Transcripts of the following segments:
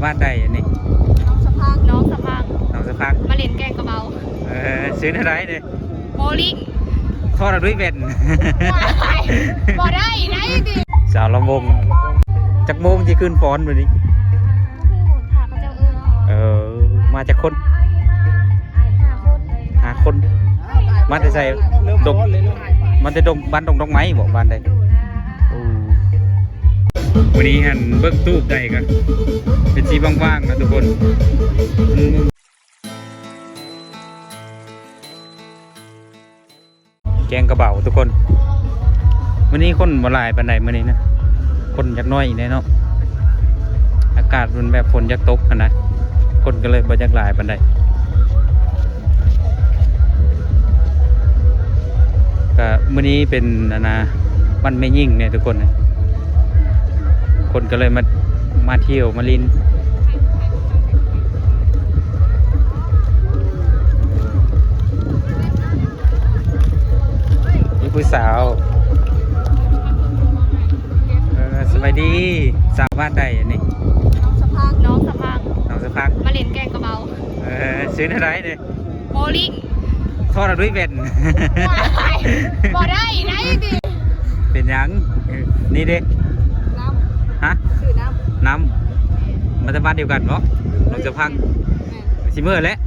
ບ້ານໃດອັນນີ້? ໜອງສະພັງ ໜອງສະພັງ ໜອງສະພັງ ມາຫຼິ້ນແກ່ງກະເບົາ. ເອີ ຊື່ແນວໃດເດ້? ໂບລິງ ຂໍເອົາດ້ວຍແວ່ນ. ບໍ່ໄດ້ໄດ໋ຕິ. ສາວລຳວົງ ຈັກໂມງຊິຂຶ້ນຟ້ອນມື້ນີ້? ເອີ ມາຈັກຄົນ? ຫ້າຄົນ ຫ້າຄົນ. ມາແຕ່ໃສ? ດົງ ມາແຕ່ດົງ ບ້ານດົງດອກໄມ້ບໍ? ບ້ານໃດ? ໂອ້ ມື້ນີ້ຫັ້ນເບິ່ງຕູບໃດກະເປັນສີຫວ່າງໆນະທຸກຄົນ. ແກງກະເບົາທຸກຄົນ. ມື້ນີ້ຄົນບໍ່ຫຼາຍປານໃດມື້ນີ້ນະ, ຄົນຈັກໜ້ອຍແດ່ເນາະ. ອາກາດມັນແບບຝົນຢາກຕົກຫັ້ນນະ, ຄົນກໍເລີຍບໍ່ຈັກຫຼາຍປານໃດ. ກະມື້ນີ້ເປັນອັນນະ ວັນແມ່ຍິງແດ່ທຸກຄົນ, ຄົນກໍເລີຍມາ ມາທ່ຽວມາຫຼິ້ນ. ມີຜູ້ສາວ. ເອີ ສະບາຍດີ. ສາວບ້ານໃດອັນນີ້? ໜອງສະພັງ ໜອງສະພັງ ໜອງສະພັງ ມາຫຼິ້ນແກ່ງກະເບົາ. ເອີ ຊື່ແນວໃດເດ້? ໂບລິງ ຂໍເອົາດ້ວຍແວ່ນ. ບໍ່ໄດ້ໄດ໋ຕິ. ເປັນຫຍັງ? ເອີ ນີ້ເດ້? ນ້ຳ ຮະ? ຊື່ນ້ຳ ນ້ຳ. ມາຈາກບ້ານດຽວກັນບໍ? ໜອງສະພັງ. ແມ່ນ. ຊິເມືອແຫຼະ.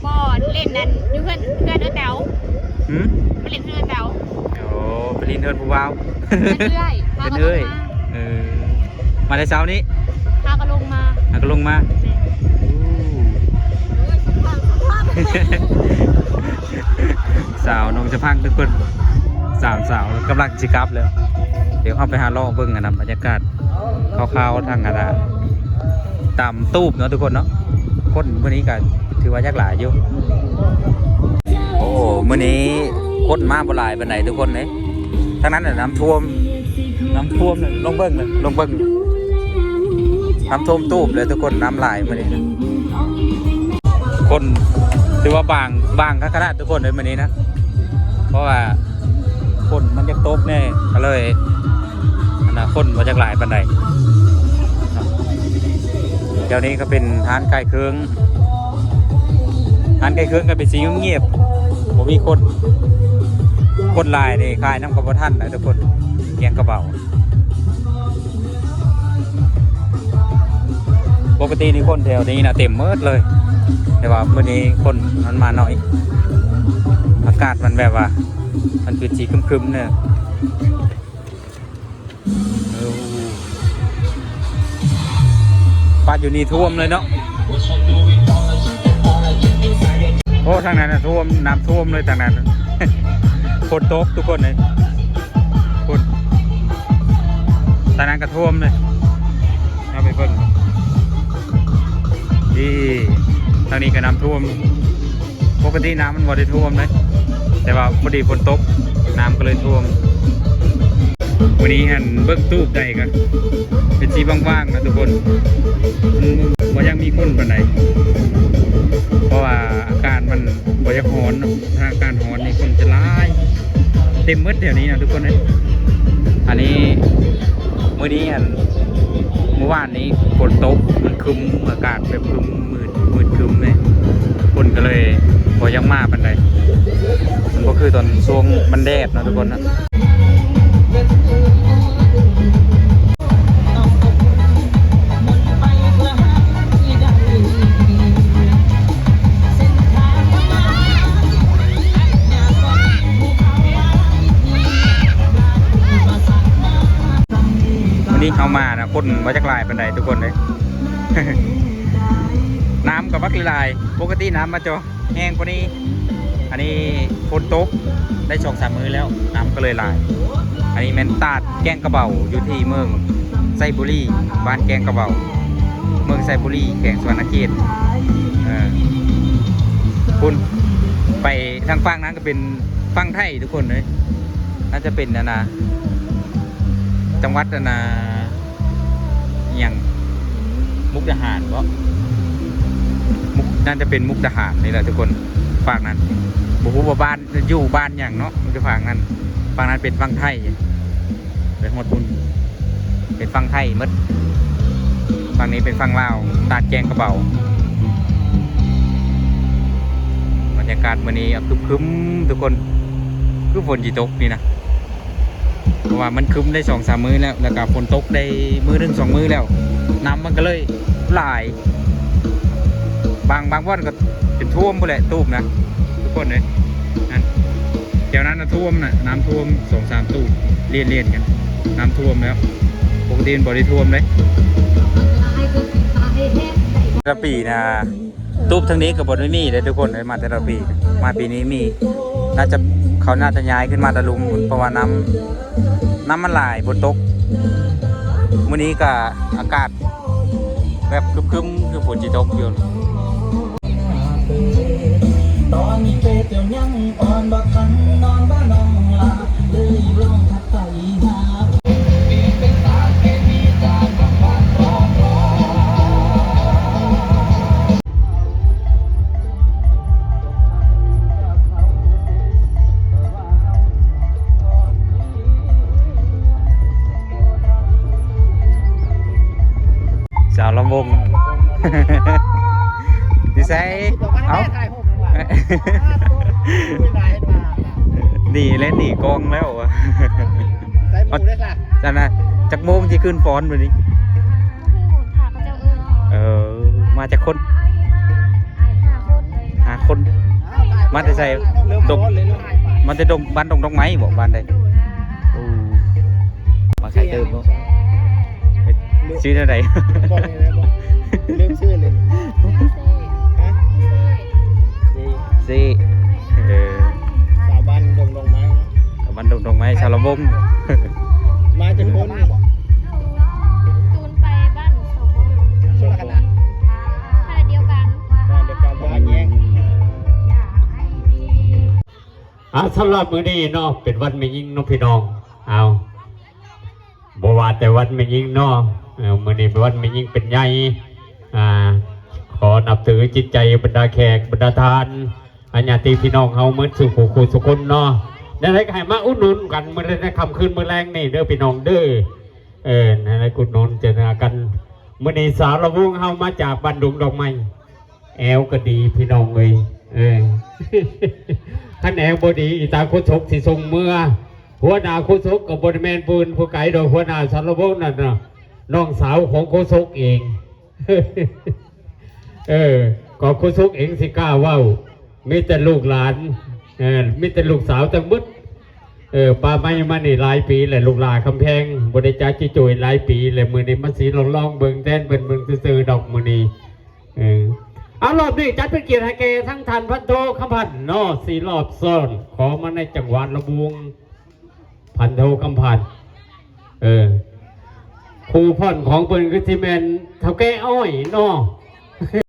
ບໍ່ ຫຼິ້ນນັ້ນ ຢູ່ເຮືອນ ເຮືອນເອື້ອຍແຕວ. ຫື? ໄປຫຼິ້ນເຮືອນເອື້ອຍແຕວ. ໂອ້ ໄປຫຼິ້ນເຮືອນຜູ້ບ່າວ. ເປັນເອື້ອຍ ເປັນເອື້ອຍ. ເອີ ມາແຕ່ເຊົ້ານີ້? ຫາກໍລົງມາ ຫາກໍລົງມາ. ແມ່ນ. ໂອ້ ສາວໜອງສະພັງທຸກຄົນ, ສາມສາວກຳລັງຊິກັບແລ້ວ. ດຽວເຮົາໄປຫາເລາະເບິ່ງອັນນະ ບັນຍາກາດ ຄ່າວໆ ທາງອັນນະ ຕາມຕູບເນາະທຸກຄົນເນາະ. ຄົນມື້ນີ້ກໍຖືວ່າຢາກຫຼາຍຢູ່. ໂອ້ ມື້ນີ້ຄົນມາບໍ່ຫຼາຍປານໃດທຸກຄົນເອີຍ. ທາງນັ້ນນະນ້ຳຖ້ວມ ນ້ຳຖ້ວມ. ລົງເບິ່ງເລີຍ ລົງເບິ່ງ. ນ້ຳຖ້ວມຕູບເລີຍທຸກຄົນ, ນ້ຳຫຼາຍມື້ນີ້. ຄົນຖືວ່າບາງ ບາງຄັກຂະໜາດທຸກຄົນເອີຍມື້ນີ້ນະ, ເພາະວ່າຝົນມັນຢາກຕົກແດ່ ກໍເລີຍ ອັນນະ ຄົນບໍ່ຈັກຫຼາຍປານໃດ. ແຖວນີ້ກໍເປັນຮ້ານຂາຍເຄື່ອງ, ຮ້ານຂາຍເຄື່ອງກໍເປັນຊິງຽບໆ ບໍ່ມີຄົນ. ຄົນຫຼາຍນີ້ຂາຍນຳກໍບໍ່ທັນນະທຸກຄົນ, ແກງກະເບົາ. ປົກກະຕິນີ້ຄົນແຖວນີ້ນະເຕັມໝົດເລີຍ, ແຕ່ວ່າມື້ນີ້ຄົນມັນມາໜ້ອຍ. ອາກາດມັນແບບວ່າ ມັນເປັນສີຄຶມໆເນີ. ເອີ ປາດຢູ່ນີ້ຖ້ວມເລີຍເນາະ. ໂອ້ ທາງນັ້ນນະຖ້ວມ, ນ້ຳຖ້ວມເລີຍທາງນັ້ນ. ຝົນຕົກທຸກຄົນເອີຍ. ພຸ້ນ ທາງນັ້ນກໍຖ້ວມເລີຍ. ເຮົາໄປເບິ່ງ ນີ້ ທາງນີ້ກໍນ້ຳຖ້ວມ. ປົກກະຕິນ້ຳມັນບໍ່ໄດ້ຖ້ວມເດ້, ແຕ່ວ່າພໍດີຝົນຕົກ ນ້ຳກໍເລີຍຖ້ວມ. ມື້ນີ້ຫັ້ນເບິ່ງຕູບໃດກໍເປັນສີຫວ່າງໆນະທຸກຄົນ, ມັນບໍ່ຢາກມີຄົນປານໃດ ເພາະວ່າອາກາດມັນບໍ່ຢາກຮ້ອນເນາະ. ຖ້າອາກາດຮ້ອນນີ້ຄົນຈະຫຼາຍ ເຕັມໝົດແຖວນີ້ນະທຸກຄົນເອີຍ. ອັນນີ້ ມື້ນີ້ ອັນ ມື້ວານນີ້ຝົນຕົກ ມັນຄຶ້ມ ອາກາດແບບຄຶ້ມ ມືດ ມືດຄຶ້ມເດ້, ຄົນກໍເລີຍບໍ່ຢາກມາປານໃດ. ມັນບໍ່ຄືຕອນຊ່ວງມັນແດດເນາະທຸກຄົນນະ. ມື້ນີ້ເຮົາມານະ ຄົນບໍ່ຈັກຫຼາຍປານໃດທຸກຄົນເດ້. ນ້ຳກໍບັກຫຼາຍ, ປົກກະຕິນ້ຳມັນຈະແຮງກວ່ານີ້. ອັນນີ້ຝົນຕົກໄດ້ສອງສາມມື້ແລ້ວ ນ້ຳກໍເລີຍຫຼາຍ. ອັນນີ້ແມ່ນຕາດແກ້ງກະເບົາ ຢູ່ທີ່ເມືອງໄຊບູລີ, ບ້ານແກ້ງກະເບົາ ເມືອງໄຊບູລີ ແຂວງສະຫວັນນະເຂດ. ເອີ ພຸ້ນ ໄປທາງຝັ່ງນັ້ນກໍເປັນຝັ່ງໄທທຸກຄົນເອີຍ. ໜ້າຈະເປັນອັນນະ ຈັງຫວັດອັນນະ ອີ່ຫຍັງ ມຸກດາຫານບໍ? ມຸກ ໜ້າຈະເປັນມຸກດາຫານນີ້ແຫຼະທຸກຄົນ. ຟາກນັ້ນ ບໍ່ຮູ້ວ່າບ້ານ ຢູ່ບ້ານຫຍັງເນາະ, ຢູ່ຟາກນັ້ນ. ຟາກນັ້ນເປັນຝັ່ງໄທ, ໄປຮອດພຸ້ນເປັນຝັ່ງໄທໝົດ. ຝັ່ງນີ້ເປັນຝັ່ງລາວ ຕາດແກ້ງກະເບົາ. ບັນຍາກາດມື້ນີ້ອາ ຄຶມໆ ທຸກຄົນ ຄືຝົນຊິຕົກນີ້ນະ. ເພາະວ່າມັນຄຶມໄດ້ສອງສາມມື້ແລ້ວ ແລ້ວກະຝົນຕົກໄດ້ມື້ໜຶ່ງສອງມື້ແລ້ວ ນ້ຳມັນກໍເລີຍຫຼາຍ ບາງ ບາງບ່ອນກໍຈົນຖ້ວມພຸ້ນແຫຼະ ຕູບນະ ທຸກຄົນເອີຍ. ນັ້ນ ແຖວນັ້ນນະຖ້ວມນະ ນ້ຳຖ້ວມສອງສາມຕູບລຽນໆກັນ ນ້ຳຖ້ວມແລ້ວ ປົກກະຕິມັນບໍ່ໄດ້ຖ້ວມເດ້. ແຕ່ລະປີນະ ຕູບທາງນີ້ກໍບໍ່ໄດ້ມີເດ້ທຸກຄົນເອີຍ ມາແຕ່ລະປີ ມາປີນີ້ມີ ໜ້າຈະ ເຂົາໜ້າຈະຍ້າຍຂຶ້ນມາຕະລຸມ ເພາະວ່ານ້ຳ ນ້ຳມັນຫຼາຍ ຝົນຕົກ. ມື້ນີ້ກໍອາກາດແບບຄຶມໆ ຄືຝົນຊິຕົກຢູ່. ສາວລຳວົງ ຢູ່ໃສ? ເອົ້າ ໜີແລ້ວ ໜີກ້ອງແລ້ວ. ໃສ່ໝູ່ໄດ້ຊະ ຊັ້ນນະ ຈັກໂມງຊິຂຶ້ນຟ້ອນມື້ນີ້? ເອີ ມາຈັກຄົນ? ຫ້າຄົນ ມາແຕ່ໃສ? ດົງ ມາແຕ່ດົງ ບ້ານດົງດອກໄມ້ບໍ? ບ້ານໃດ? ໂອ້ ມາໄກເຕີບເນາະ. ຊື່ແນວໃດ? ບອກແດ່ໄດ້ບໍ່? ລືມຊື່ເລີຍ. ຮະ? ເຊ ເອີ ຊາວບ້ານດົງດອກໄມ້ເນາະ ຊາວບ້ານດົງດອກໄມ້ ຊາວລຳວົງ. ມາຈາກຄົນນີ້? ຕູນໄປບ້ານສອງ ຄົນລະຄະນະ ຄະນະດຽວກັນ ຄະນະດຽວກັນ ບ້ານແຍງ. ອ່າ ສຳລັບມື້ນີ້ເນາະ ເປັນວັນແມ່ຍິງເນາະພີ່ນ້ອງ. ເອົາ ບໍ່ວ່າແຕ່ວັນແມ່ຍິງເນາະ ເອີ ມື້ນີ້ເປັນວັນແມ່ຍິງເປັນໃຫຍ່ ອ່າ ຂໍນັບຖືຈິດໃຈບັນດາແຂກບັນດາທ່ານ ອາ ຍາດຕິພີ່ນ້ອງເຮົາໝົດສູ່ຜູ້ສູ່ຄົນເນາະ. ແນວໃດກໍໃຫ້ມາອຸດໜູນກັນມື້ໃນຄ່ຳຄືນມື້ແລງນີ້ເດີພີ່ນ້ອງເດີ. ເອີ ແນວໃດອຸດໜູນເຈີໜ້າກັນ. ມື້ນີ້ສາວລຳວົງເຮົາມາຈາກບ້ານດົງດອກໄມ້ ແອວກໍດີພີ່ນ້ອງເອີຍ. ເອີ ຄັນແອວບໍ່ດີ ອີຕາໂຄສົກຊິສົ່ງເມືອ. ຫົວໜ້າໂຄສົກກໍບໍ່ໄດ້ແມ່ນຜູ້ອື່ນຜູ້ໄກດອກ ຫົວໜ້າສາລະວົງນັ້ນນະ ນ້ອງສາວຂອງໂຄສົກເອງ. ເອີ ກໍໂຄສົກເອງຊິກ້າເວົ້າ ມີແຕ່ລູກຫຼານ ເອີ ມີແຕ່ລູກສາວທັງໝົດ. ເອີ ປ່າໄມ້ມານີ້ຫຼາຍປີແລ້ວ ລູກຫຼ້າຄຳແພງ ບໍ່ໄດ້ຈັດຈິໂຈຍຫຼາຍປີແລ້ວ ມື້ນີ້ມາສີລອງໆເບິ່ງແຕ່ນເພິ່ນເບິ່ງຊື່ໆດອກມື້ນີ້. ເອີ ເອົາ ລອບນີ້ຈັດເປັນກຽດໃຫ້ແກ່ທັງທ່ານພັນໂທຄຳພັນເນາະ ສີ່ລອບຊ້ອນ ຂໍມາໃນຈັງຫວັດລະວົງ ພັນໂທຄຳພັນ. ເອີ ຄູ່ຜ່ອນຂອງເພິ່ນຄືຊິແມ່ນເຖົ້າແກ່ອ້ອຍເນາະ.